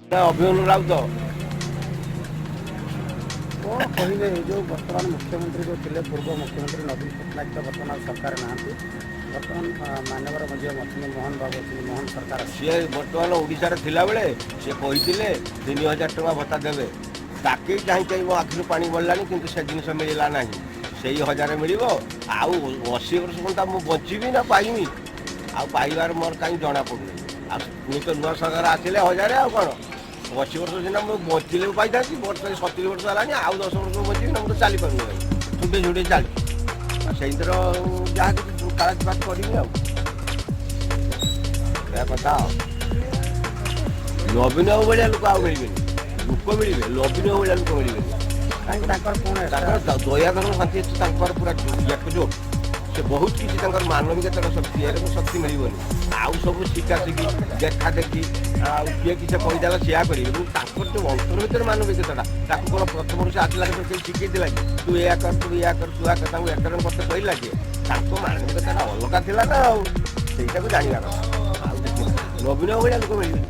ଅଭିମନ୍ୟୁ ରାଉତ। କ'ଣ କହିବେ, ଏ ଯେଉଁ ବର୍ତ୍ତମାନ ମୁଖ୍ୟମନ୍ତ୍ରୀ ଯେଉଁ ଥିଲେ, ପୂର୍ବ ମୁଖ୍ୟମନ୍ତ୍ରୀ ନବୀନ ପଟ୍ଟନାୟକ ତ ବର୍ତ୍ତମାନ ଆଉ ସରକାର ନାହାନ୍ତି। ବର୍ତ୍ତମାନ ମାନ୍ୟବର ମଧ୍ୟ ଅଛନ୍ତି, ମୋହନ ବାବୁ ଅଛନ୍ତି, ମୋହନ ସରକାର ଅଛି। ସିଏ ବର୍ତ୍ତମାନ ଓଡ଼ିଶାରେ ଥିଲାବେଳେ ସିଏ କହିଥିଲେ 3000 ଟଙ୍କା ଭତ୍ତା ଦେବେ। ତାକେଇ ଚାହିଁ ଚାହିଁ ମୋ ଆଖିରୁ ପାଣି ବଳିଲାଣି, କିନ୍ତୁ ସେ ଜିନିଷ ମିଳିଲା ନାହିଁ। ସେଇ 1000 ମିଳିବ, ଆଉ 80 ବର୍ଷ ପର୍ଯ୍ୟନ୍ତ ମୁଁ ବଞ୍ଚିବି ନା ପାଇମି? ଆଉ ପାଇବାର ମୋର କାହିଁ ଜଣା ପଡ଼ୁନି। ଆଉ ପୁଣି ତ ନୂଆ ସରକାର ଆସିଲେ 1000, ଆଉ କ'ଣ? 80 ବର୍ଷ ସିନା ମୁଁ ବଞ୍ଚିଲେ ପାଇଥାନ୍ତି। ବର୍ଷ 70 ବର୍ଷ ହେଲାଣି, ଆଉ 10 ବର୍ଷ ବଞ୍ଚିବି ନା? ମୁଁ ତ ଚାଲିପାରୁନି ଭାଇ, ଛୁଟେଇ ଛୁଟେଇ ଚାଲିଛି। ଆଉ ସେଇଥିର ଯାହା କିଛି କାଗଜ କରିବି ଆଉ ଏହା କଥା। ଆଉ ନବୀନ ବାବୁ ଭଳିଆ ଲୋକ ଆଉ ମିଳିବେନି। ଲୋକ ମିଳିବେ, ନବୀନ ବାବୁ ଭଳିଆ ଲୋକ ମିଳିବେନି। କାହିଁକି, ତାଙ୍କର କ'ଣ? ତାଙ୍କର ଦୟା ଧର୍ମ ଶାନ୍ତି ଅଛି ତାଙ୍କର ପୁରା ଏକଜୋଟ। ସେ ବହୁତ କିଛି ତାଙ୍କର ମାନବିକତାର ଶକ୍ତି, ଏରକମ ଶକ୍ତି ମିଳିବନି। ଆଉ ସବୁ ଶିଖା ଶିଖି, ଦେଖା ଦେଖି, ଆଉ କିଏ କିଛି କହିଦେଲା ସେୟା କରିବେ। କିନ୍ତୁ ତାଙ୍କର ଯେଉଁ ଅନ୍ତର ଭିତରେ ମାନବିକତାଟା, ତାକୁ କ'ଣ ପ୍ରଥମରୁ ସେ ଆସିଲା କେତେ କେହି ଶିଖେଇଥିଲା କି, ତୁ ଏୟା କର, ତୁ ଏୟା କର, ତୁ ଏହା କର? ତାଙ୍କୁ ଏକରମ କରତେ କହିଲା କିଏ? ତାଙ୍କ ମାନବିକତାଟା ଅଲଗା ଥିଲା ନା, ଆଉ ସେଇଟାକୁ ଜାଣିବା କଥା। ଆଉ କିଛି ନାହିଁ। ନବୀନ ଭଳିଆ ଲୋକ ମିଳିବେନି।